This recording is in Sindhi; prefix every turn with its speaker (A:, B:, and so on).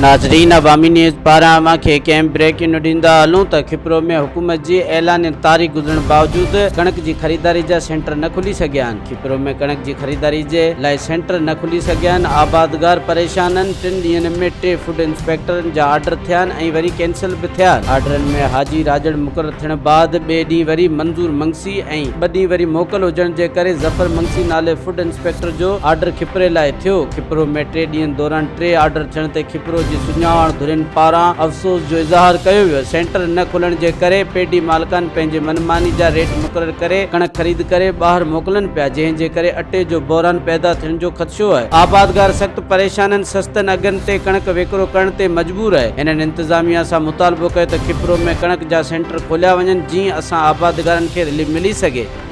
A: ناظرين عوامي نيوز پاران اوهان کي هڪ اهم بريڪنگ ڏيندا هلون ته کپرو ۾ حڪومت جي اعلانيل تاريخ گذرڻ باوجود ڪڻڪ جي خريداري جا سينٽر نه کلي سگهيا آهن کپرو ۾ ڪڻڪ جي خريداري جي لاء سينٽر نه کلي سگهيا آهن آبادگار پريشان آهن ٽن ڏينهن ۾ ٽي فوڊ انسپيڪٽرن جا آرڊر ٿيا آهن ۽ وري ڪينسل به ٿيا آهن آرڊرن ۾ حاجي راڄڙ مقرر ٿيڻ بعد ٻئي ڏينهن وري منظور منگسي ۽ ٻه ڏينهن وري موڪل هجڻ جي ڪري ظفر منگسي نالي فوڊ انسپيڪٽر جو آرڊر کپري لاء ٿيو کپرو ۾ ٽي ڏينهن دوران ٽي آرڊر ٿيڻ تي کپرو جي سڃاڻ ڌرين پاران افسوس جو اظهار ڪيو ويو. سينٽر نه کلڻ جي ڪري پيڊي مالڪان پنهنجي من ماني جا ريٽ مقرر ڪري ڪڻڪ خريد ڪري ٻاهر موڪلن پيا جنهن جي ڪري اٽي جو بحران پيدا ٿيڻ جو خدشو آهي. آبادگار سخت پريشان آهن سستن اگهن تي ڪڻڪ وڪرو ڪرڻ تي مجبور آهي. هنن انتظاميا سان مطالبو ڪيو ته کپرو ۾ ڪڻڪ جا سينٽر کوليا وڃن جيئن اسان آبادگارن کي رليف ملي سگهي.